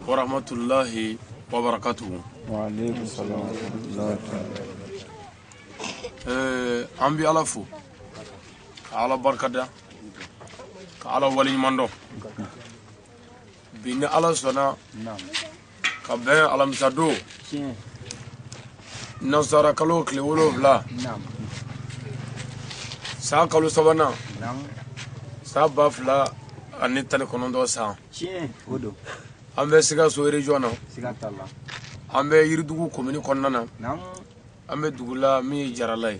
Wa rahmatullahi wa barakatuhu. Wa aleykum salam wa rahmatullahi ta'ala. An bɛ Ala fo, ka Ala barikada, ka Ala waleɲuman dɔn. Bi ni Ala sɔnna ka bɛn alamisa don, nansara kalo tile 7, san kalo sabanan, san 2019 san. An bɛ Sikaso région na, an bɛ Yiridugu commune kɔnɔna na, an bɛ dugu la min ye Jarala ye.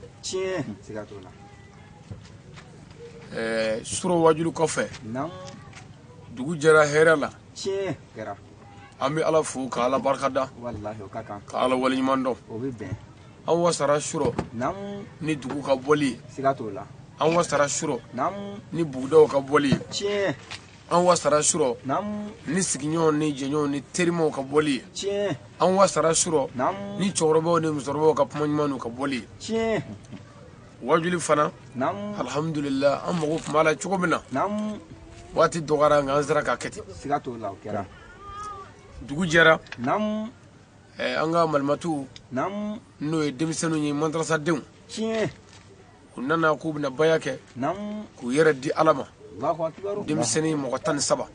Suro wajulu kɔfɛ, dugu jɛra hɛrɛ la. An bɛ Ala fo ka Ala barikada, ka Ala waleɲuman dɔn. An wasara suro ni dugu ka bɔli ye, an wasara suro ni bugudaw ka bɔli ye, an wasara suro ni sigiɲɔgɔnw ni jɛɲɔgɔnw ni terimaw ka bɔli ye, an wasara suro ni cɛkɔrɔbaw ni musokɔrɔbaw ka kuma ɲuman ka bɔli ye. Wajuli fana, alhamdulillah, an mago tun b'a la cogo min na, waati dɔgɔyara nka an sera k'a kɛ ten. Dugu jɛra, an ka malimatuw n'o ye denmisɛnninw ye, madarasadenw, u nana k'u bɛna baya kɛ k'u yɛrɛ di Ala ma. Denmisɛnnin mɔgɔ 13,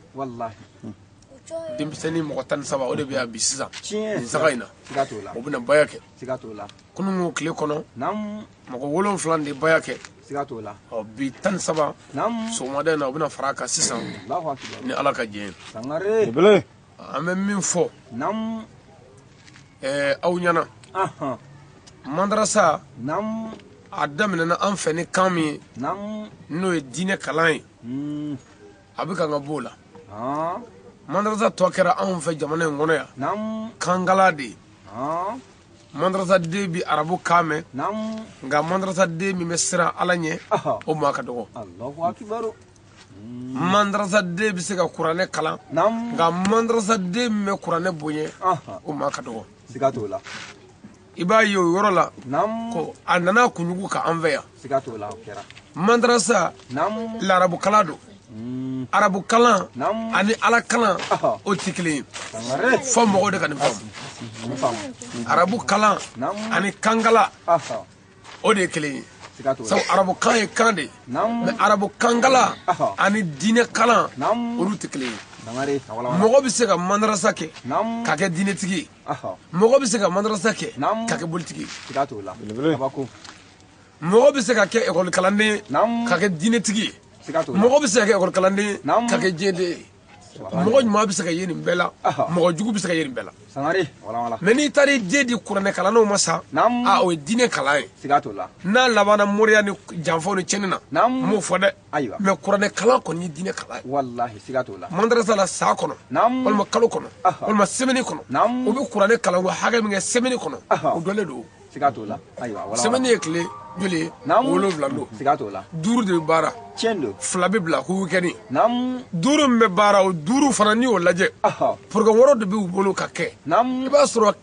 denmisɛnnin mɔgɔ 13, o de bɛ yan bi sisan nin saga in na, o bɛna baya kɛ. Kununko tile kɔnɔ, mɔgɔ 7 de baya kɛ. Ɔ bi 13 sɔgɔmada in na, u bɛna fara a kan sisan ni Ala ka jɛ ye. An bɛ min fɔ aw ɲɛna, madarasa a daminɛna an fɛ ni kan min ye, n'o ye diinɛ kalan ye, a bɛ kan ka b'o la. Madarasa tɔ kɛra anw fɛ jamana in kɔnɔ yan kankala de ye. Madarasaden bɛ arabu kan mɛn, nka madarasaden min bɛ siran Ala ɲɛ, o maa ka dɔgɔ. Madarasaden bɛ se ka kuranɛ kalan, nka madarasaden min bɛ kuranɛ bonya, o maa ka dɔgɔ. I b'a ye o yɔrɔ la ko a nana kunjugu ka an fɛ yan. Madarasa larabukalan don, arabukalan ani ala kalan o tɛ kelen ye, fɔ mɔgɔw de ka nin faamu. Arabukalan ani kankala o de ye kelen ye. Sabu arabukan ye kan de ye, mais arabukankala ani diinɛ kalan olu tɛ kelen ye. Mɔgɔ bɛ se ka madarasa kɛ ka kɛ diinɛtigi ye, mɔgɔ bɛ se ka madarasa kɛ ka kɛ bolitigi ye, mɔgɔ bɛ se ka kɛ ekɔli kalanden ye ka kɛ diinɛtigi ye, mɔgɔ bɛ se ka kɛ ekɔli kalanden ye ka kɛ diɲɛden ye. Mɔgɔ ɲuman bɛ se ka ye nin bɛɛ la, mɔgɔ jugu bɛ se ka ye nin bɛɛ la. Mais n'i taara i den di kuranɛ kalannaw ma sa, a o ye diinɛ kalan ye. N'a labanna moriya ni janfaw ni tiɲɛni na, n m'o fɔ dɛ, mais kuranɛ kalan kɔni ye diinɛ kalan ye. Madarasa la san kɔnɔ, walima kalo kɔnɔ, walima semaine kɔnɔ, u bɛ kuranɛ kalan ko hakɛ min kɛ semaine kɔnɔ, o dɔnlen don. Semaine ye tile joli ye? 7 don. 5 de bɛ baara, 2 bɛ bila ko week-end. 5 min bɛ baara, o 5 fana n'i y'o lajɛ, programme wɛrɛw de b'u bolo ka kɛ. I b'a sɔrɔ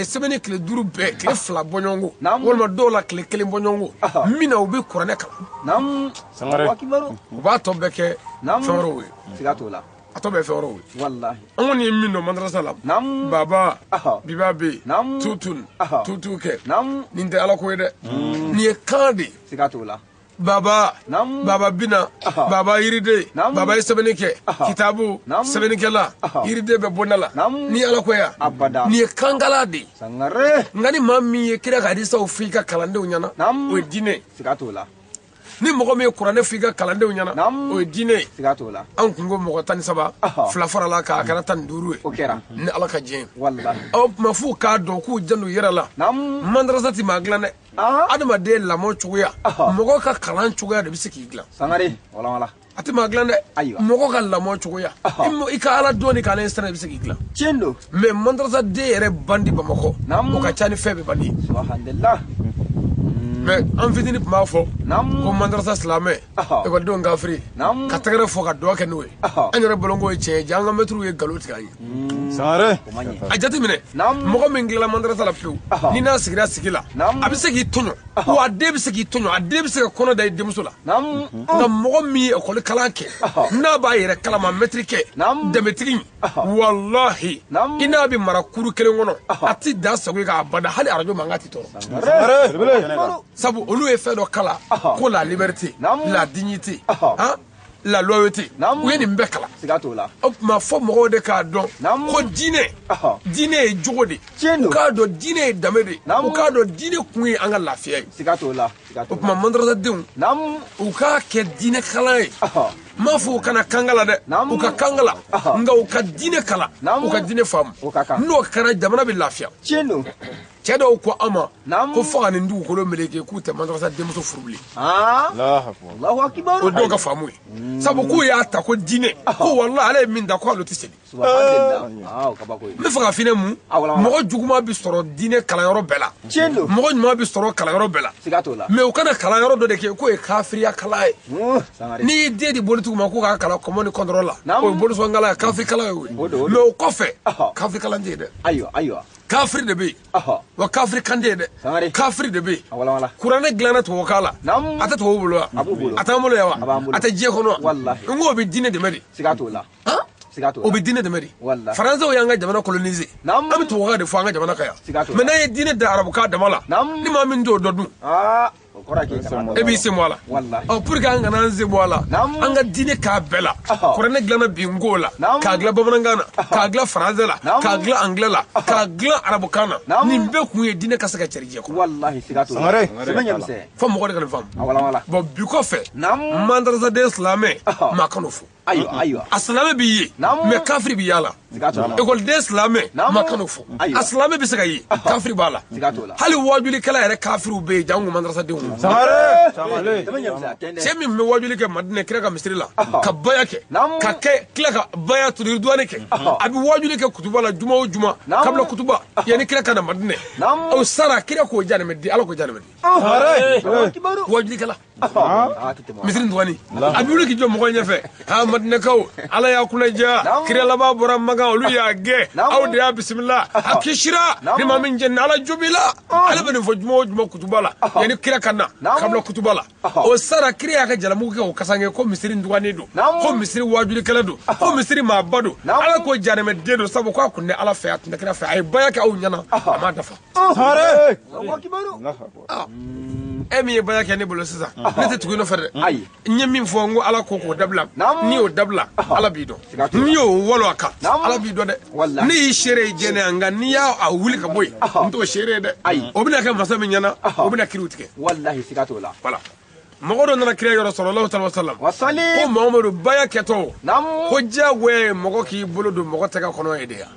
semaine tile 5 bɛɛ, tile 2 bɔɲɔgɔnko, walima dɔw la tile 1 bɔɲɔgɔnko, min na u bɛ kuranɛ kalan. U b'a tɔ bɛɛ kɛ fɛn wɛrɛw ye. A tɔ bɛɛ fɛn wɛrɛw ye. An kɔni ye min dɔn madarasa la, baba biba bɛ yen, tutun tutu kɛ, nin tɛ Ala ko ye dɛ, nin ye kan de ye. Baba baba bina, baba yiriden, baba ye sɛbɛnni kɛ, kitabu sɛbɛnnikɛla, yiriden bɛ bonda la, ni Ala ko ya, nin ye kankala de ye. Nka ni maa min ye kira ka hadisaw f'i ka kalandenw ɲɛna, o ye diinɛ ye. Ni mɔgɔ min ye kuranɛ f'i ka kalandenw ɲɛna, o ye diinɛ ye. An kun ko mɔgɔ 13, 2 farala k'a kɛra 15 ye, ni Ala ka diɲɛ ye. Aw tuma f'u k'a dɔn k'u janto u yɛrɛ la. Madarasa ti maa dilan dɛ. Adamaden lamɔ cogoya, mɔgɔ ka kalan cogoya de bɛ se k'i dilan. A tɛ maa dilan dɛ. Mɔgɔ ka lamɔ cogoya, i ka Ala dɔn ni k'ale sira, i bɛ se k'i dilan. Mais madarasa den yɛrɛ bandi Bamakɔ, o ka ca ni fɛn bɛɛ bandi ye. Mais an fitinin tun b'a fɔ ko madarasa silamɛ, ekɔlidenw kafiri, ka tɛgɛrɛ fɔ ka duwa kɛ n'o ye. An yɛrɛ bolo k'o ye tiɲɛ ye, ja an ka mɛtiriw ye nkalon tigɛ an ye. A jateminɛ, mɔgɔ min tilala madarasa la pewu, ni n'a sigira sigi la, a bɛ se k'i tɔɲɔ. Wa a den bɛ se k'i tɔɲɔ, a den bɛ se ka kɔnɔ da i denmuso la. Nka mɔgɔ min ye ekɔli kalan kɛ, n'a b'a yɛrɛ kalama mɛtiri kɛ, dɛmɛtigi, walahi i n'a bɛ mara kuru kelen kɔnɔ, a ti da sago k'a bada, hali arajo mankan ti tɔɔrɔ. Sabu olu ye fɛn dɔ kalan ko la liberté, la dignité, la loyauté, u ye nin bɛɛ kalan. O tuma fɔ mɔgɔw de k'a dɔn ko diinɛ, diinɛ ye jogo de, u k'a dɔn diinɛ ye danbe de, u k'a dɔn diinɛ kun ye an ka lafiya ye. O tuma mandarasadenw, u k'a kɛ diinɛ kalan ye. N m'a fɔ u kana kankala dɛ, u ka kankala, nka u ka diinɛ kalan, u ka diinɛ faamu. N'o kɛra jamana bɛ lafiya. Cɛ dɔw ko an ma ko fo ka nin dugukolo meleke k'u tɛ madarasa denmuso furu bilen. O dɔw ka faamu ye. Sabu k'u y'a ta ko diinɛ, ko walahi ale ye min ta ko ale tɛ seli. N bɛ fɛ ka f'i ɲɛna mun, mɔgɔ juguman bɛ sɔrɔ diinɛ kalanyɔrɔ bɛɛ la, mɔgɔ ɲuman bɛ sɔrɔ kalanyɔrɔ bɛɛ la, mais u kana kalanyɔrɔ dɔ de kɛ k'o ye kafiriya kalan ye. N'i y'i den di bolitigiw ma k'u k'a kalan kɔmɔ ni kɔntɔrɔ la, o ye bolisɔn kalan ye, kafiri kalan ye o ye. Mais o kɔfɛ, kafiri kalan tɛ yen dɛ. Kafiri de bɛ yen, wa kafiri kan tɛ yen dɛ, kafiri de bɛ yen. Kuranɛ dilanna tubabukan la, a tɛ tubabu bolo wa? A t'an bolo yan wa? A tɛ diɲɛ kɔnɔ wa? N k'o bɛ diinɛ dɛmɛ de. O bɛ diinɛ dɛmɛ de. Faransiw y'an ka jamana coloniser, an bɛ tubabukan de fɔ an ka jamana kan yan. Mais n'an ye diinɛ da arabukan dama la, ni maa min t'o dɔn dun, e b'i sen bɔ a la. Ɔ pour que an kana an sen bɔ a la, an ka diinɛ k'a bɛɛ la. Kuranɛ dilanna bi nko la, k'a dilan bamanankan na, k'a dilan faransɛ la, k'a dilan anglais la, k'a dilan arabukan na. Nin bɛɛ kun ye diinɛ ka se ka cɛri diɲɛ kɔnɔ. Fo mɔgɔ de ka nin faamu. Bon bi kɔfɛ, mandarasaden silamɛ, maa kan'o fɔ. A silamɛ b'i ye, mais kafiri b'i y'a la. Ekɔliden silamɛ, maa kan'o fɔ. A silamɛ bɛ se ka ye, kafiri b'a la. Hali wajulikɛla yɛrɛ kafiriw bɛ yen, jango mandarasadenw. Cɛ min bɛ wajuli kɛ Madinɛ kira ka misiri la, ka baya kɛ, ka kɛ tila ka baya turidouane kɛ, a bɛ wajuli kɛ kutuba la juma o juma, kabila kutuba yanni kira ka na Madinɛ. O sara kira k'o janimɛ di, Ala k'o janimɛ di. Wajulikɛla misiri dugani, a bɛ wuli k'i jɔ mɔgɔw ɲɛfɛ, ha Madinɛkaw, Ala y'a kunna diya, kira laban bɔra Makan, olu y'a gɛn, aw de y'a bisimila, a kisira ni maa min jɛnna Ala jo b'i la. Ale bɛ nin fɔ juma o juma kutuba la yanni kira ka na, kabila kutuba la. O sara kira y'a ka jalamugu kɛ o kasange ko misiri dugani don, ko misiri wajulikɛla don, ko misiri maaba don, Ala ko janimɛ den don, sabu k'a kun tɛ Ala fɛ, a tun tɛ kira fɛ, a ye baya kɛ aw ɲɛna, a m'a dafa. E min ye baya kɛ ne bolo sisan, ne tɛ tugu i nɔfɛ dɛ. N ye min fɔ, n ko Ala ko k'o dabila, n'i y'o dabila, Ala b'i dɔn. N'i y'o walo a kan, Ala b'i dɔn dɛ. Ne y'i seere ye jɛnɛ yan, nka n'i y'a wuli ka bɔ yen, n t'o seere ye dɛ. O bɛna kɛ masa min ɲɛna, o bɛna kiriw tigɛ. Voilà. Mɔgɔ dɔ nana kira yɔrɔ sallallahu alaihi wasallam, ko Muhamadu baya kɛtɔ, ko diyagoya ye mɔgɔ k'i bolo don mɔgɔ tɛgɛ kɔnɔ ye de yan.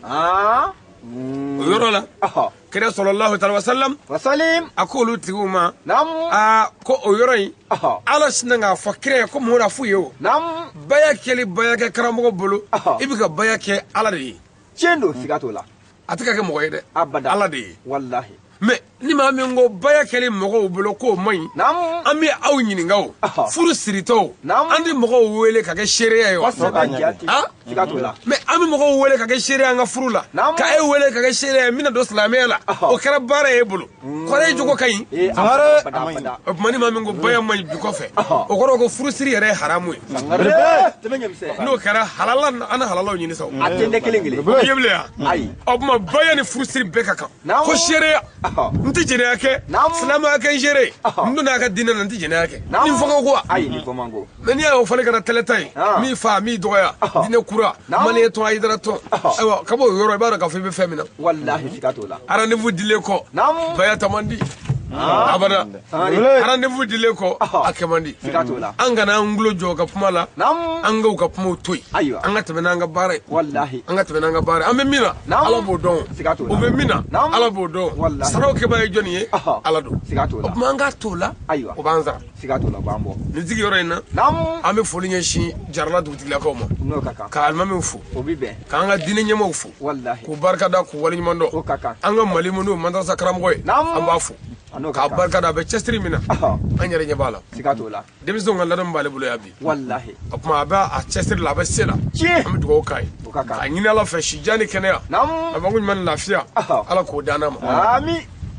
O yɔrɔ la, kira sallallahu alaihi wasallam a ko olu tigiw ma, aa ko o yɔrɔ in, Ala sinna k'a fɔ kira ye ko mun na f'u ye o baya kɛli baya kɛ karamɔgɔ bolo, i bɛ ka baya kɛ Ala de ye. A tɛ ka kɛ mɔgɔ ye dɛ, Ala de ye. Mais ni maa min ko baya kɛli mɔgɔw bolo k'o man ɲi, an bɛ aw ɲininka o furu siritɔw, an tɛ mɔgɔw wele ka kɛ seereya ye wa? Mais an bɛ mɔgɔw wele ka kɛ seereya an ka furu la, ka e wele ka kɛ seereya ye n bɛna don silamɛya la, o kɛra baara ye e bolo, kɔrɔ e jogo ka ɲi. O tuma ni maa min ko baya man ɲi bi kɔfɛ, o kɔrɔ ko furusiri yɛrɛ ye haramu ye. N'o kɛra halala, an na halalaw ɲini sa o. I ye bilen yan. O tuma baya ni furusiri bɛɛ ka kan ko seereya. N tɛ jɛnɛya kɛ, silamɛya kɛ n seere, n donna a ka diinɛ na, n tɛ jɛnɛya kɛ. Ni fɔ ko wa? Mais n'i y'a o fana kɛra tɛlɛta ye, min fa min dɔgɔya, diinɛ kura, maliyɛn tɔn, ayidara tɔn, ayiwa ka bɔ o yɔrɔ, i b'a dɔn k'a fɔ i bɛ fɛn min na. Rendez-vous dilen kɔ, baya ta man di abada. Rendez-vous dilen kɔ, a kɛ man di. An kana an tulo jɔ ka kuma la, an k'u ka kumaw to yen, an ka tɛmɛ n'an ka baara ye, an ka tɛmɛ n'an ka baara ye. An bɛ min na, Ala b'o dɔn. U bɛ min na, Ala b'o dɔn. Saraw kɛbaa ye jɔnni ye? Ala don. O tuma an k'a t'o la, o b'an sara. Nin sigiyɔrɔ in na, an bɛ foli ɲɛsin Jarala dugutigilakaw ma, ka alimamiw fo, k'an ka diinɛ ɲɛmaaw fo, k'u barikada, k'u waleɲuman dɔn. An ka Mali minnu madarasa karamɔgɔ ye, an b'a fo k'a barikada, a bɛ cɛsiri min na, an yɛrɛ ɲɛ b'a la. Denmisɛnw ka ladamu b'ale bolo yan bi. O tuma a bɛ a cɛsiri la, a bɛ se la, an bɛ dugawu k'a ye, k'a ɲini Ala fɛ sijan ni kɛnɛya, a b'an ko ɲuman ni lafiya, Ala k'o d'an ma.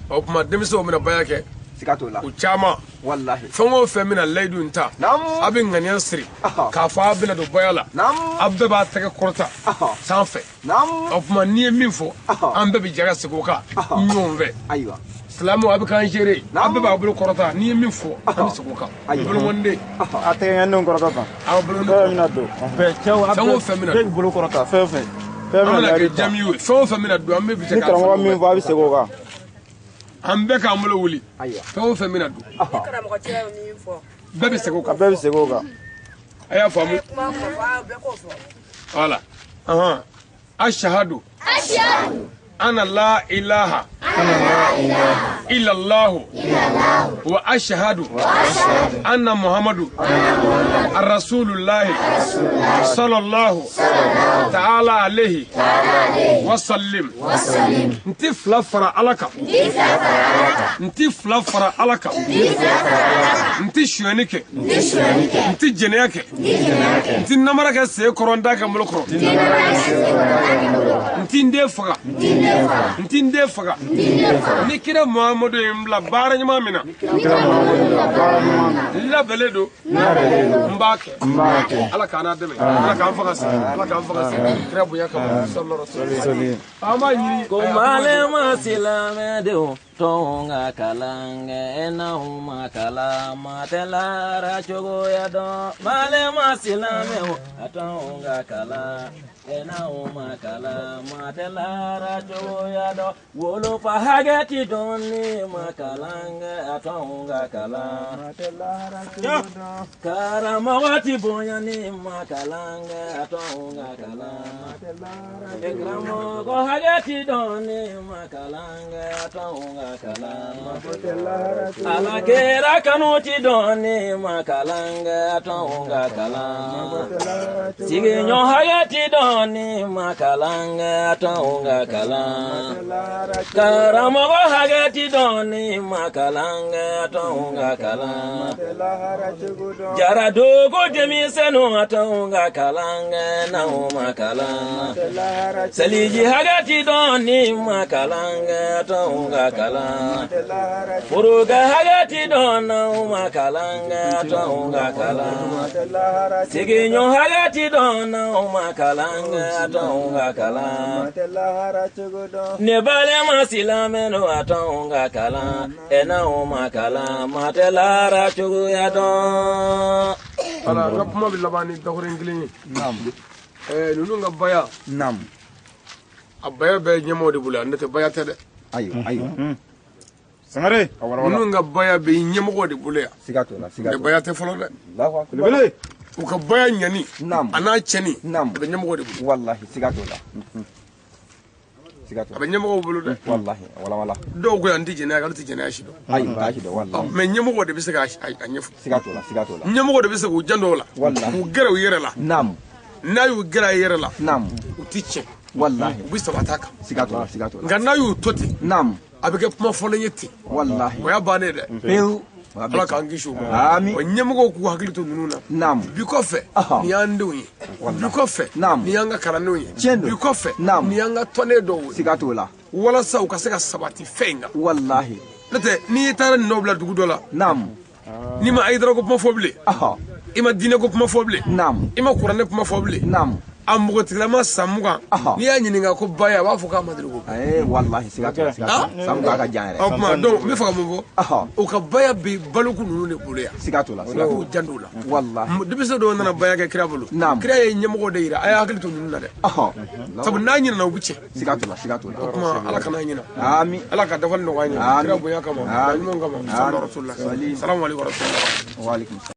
O tuma denmisɛnw bɛna baya kɛ. Siga t'o la. O caman. Walahi. Fɛn o fɛn bɛna layidu in ta. Naamu. A bɛ ŋaniya siri. Aha. K'a fɔ a bɛna don baya la. Naamu. A bɛɛ b'a tɛgɛ kɔrɔta. Aha. Sanfɛ. Naamu. O tuma n'i ye min fɔ. Aha. An bɛɛ bɛ jɛ ka segin o kan. Aha. Ɲɔgɔn fɛ. Ayiwa. Silamɛw a bɛ k'an gérer. A Naamu. bɛɛ b'a bolo kɔrɔta n'i ye min fɔ an bɛ segin o kan. Ayiwa. Bolokɔniden. A tɛgɛ ŋaniw kɔrɔta tan. Aw bolokɔni. Fɛn bɛna don. Bɛɛ cɛw a Fɛn o fɛn bɛna bɛɛ k'i bolo kɔrɔta fɛn o fɛn. Fɛn An bɛna bɛna kɛ layidu ta. jamiyu ye. Fɛn o fɛn bɛna don an bɛɛ bɛ jɛ Ni k'a karamɔgɔ fɔ min ɲɔgɔn fɔ a bɛ segin o kan. fɛ. An bɛɛ k'an bolo wuli. Ayiwa. Fɛn o fɛn bɛna don. Aha. Karamɔgɔ cɛ ye min fɔ. Bɛɛ bɛ segin o A kan. bɛɛ bɛ segin o kan. A y'a faamu. Kuma fɔ a bɛɛ k'o fɔ. Voilà. Ahan. Ashhadu. Ashhadu. Ana la ilaha. Ana la ilaha. Illallahu. Wa ashhadu. Anna Muhammadu. Rasulullahi. Sallallahu. Ta'ala alayhi. Wa sallim. N ti fila fara Ala kan. N ti fila fara Ala kan. N ti sonyɛni kɛ. N ti jɛnɛya kɛ. N ti namara kɛ sen kɔrɔ n t'a kɛ n bolo kɔrɔ. N ti n den faga. N ti n den faga. Ni kira Muhamadu ye n bila baara ɲuman min na. N labɛnnen don. N b'a kɛ. Ala k'an n'a dɛmɛ. Ala k'an faga se. Ala k'an faga se. Kira bonya kama. Sallallahu alaihi wasallam. An b'a ɲini. Ko malema silamɛdenw tɔnw ka kalan kɛ n'anw ma kalan ma tɛ lahara cogoya dɔn malema silamɛw a tɔnw ka kalan n'anw ma kalan ma tɛ lahara cogoya dɔn wolofa hakɛ ti dɔn ni ma kalan kɛ a tɔnw ka kalan karamɔgɔ ti bonya ni ma kalan kɛ a tɔnw ka kalan karamɔgɔ hakɛ ti dɔn ni ma kalan kɛ a tɔnw ka kalan ala kɛra kanu ti dɔn ni ma kalan kɛ a tɔnw ka kalan sigiɲɔgɔn hakɛ ti dɔn ni ma kalan kɛ a tɔnw ka kalan karamɔgɔ hakɛ ti dɔn ni ma kalan kɛ a tɔnw ka kalan jara dogo denmisɛnninw a tɔnw ka kalan kɛ n'anw ma kalan seliji hakɛ ti dɔn ni ma kalan kɛ a tɔnw ka kalan forokɛ hakɛ ti dɔn n'anw ma kalan kɛ a tɔnw ka kalan sigiɲɔgɔn hakɛ ti dɔn n'anw ma kalan kɛ a tɔnw ka kalan ne balima silamɛnu a tɔnw ka kalan ɛ n'anw ma kalan ma tɛ lahara cogoya dɔn. Voilà, n ka kuma bɛ laban ni dakuruɲɛ kelen ye. Naamu. Ninnu ka baya. Naamu. A baya bɛ ɲɛmɔgɔ de bolo yan, n'o tɛ baya tɛ dɛ. Ayiwa ayiwa. Sangare. A walawala. Ninnu ka baya bɛ ɲɛmɔgɔ de bolo yan. Siga t'o la siga N'o t'o tɛ la. baya tɛ fɔlɔ dɛ. Allahu akbar. Belebele. U ka baya ɲani. Naamu. A n'a cɛni. Naamu. A bɛ ɲɛmɔgɔ de bolo. Walahi siga t'o la. Siga t'o A la. bɛ ɲɛmɔgɔw bolo dɛ. Walahi walawala. Dɔw ko yan n tɛ jɛnɛya kɛ, olu tɛ jɛnɛya si dɔn. Ayi t'a si dɔn walahi. Mais ɲɛmɔgɔ de bɛ se k'a ɲɛfɔ. Siga t'o la siga t'o la. Ɲɛmɔgɔ de bɛ se k'u janto o la. Walahi. K'u gɛrɛ u yɛrɛ la. Naamu. N'a y'u gɛrɛ a yɛrɛ la. Naamu. U ti tiɲɛ. Walahi. U bɛ sabati a kan. Siga t'o la siga t'o la. Nka n'a y'u to ten. Naamu. A bɛ kɛ kuma fɔlen ye ten. Walahi. O y'a bannen ye dɛ. Pewu. Ala k'an kisi o ma. Ami. Wa ɲɛmɔgɔw k'u hakili to ninnu na. Naamu. Bi kɔfɛ Aha. nin y'an denw ye. Bi kɔfɛ Naamu. nin y'an ka kalandenw ye. Tiɲɛ don. Bi kɔfɛ Naamu. nin y'an ka tɔnden dɔw ye. Siga t'o la. Walasa u ka se ka sabati fɛn in kan. Walahi. N'o tɛ n'i taara nin dɔw bila dugu dɔ la. Naamu. N'i ma Ayidara ko kuma fɔ bilen. Aha. I ma diinɛ ko kuma fɔ bilen. Naamu. I ma kuranɛ kuma fɔ bilen. Naamu. A npogotigilama san 20. Aha. N'i y'a ɲininka ko baya a b'a fɔ k'a ma deli ko. Walahi siga t'o la siga t'o la. San mugan ka jan yɛrɛ. O tuma donc n bɛ fɛ ka mun fɔ. Aha. U ka baya bɛ baloku ninnu de bolo yan. Siga t'o la siga t'o K'u la. janto o la. Walahi. Denmisɛn dɔw nana baya kɛ kira bolo. Naamu. Kira ye ɲɛmɔgɔ de yira a y'a hakili to ninnu na dɛ. Aha. Sabu n'a ɲinɛna u bɛ tiɲɛ. Siga t'o la siga t'o la. O tuma Ala kana ɲinɛ. Ami. Ala ka dafali nɔgɔya an ye. Amin. Kira bonya kama. Amin. Ɲumanw kama. Sallallahu alaihi wasallam. Salim. Salamu alaikum warahmatullahi. Wa alaikum salam.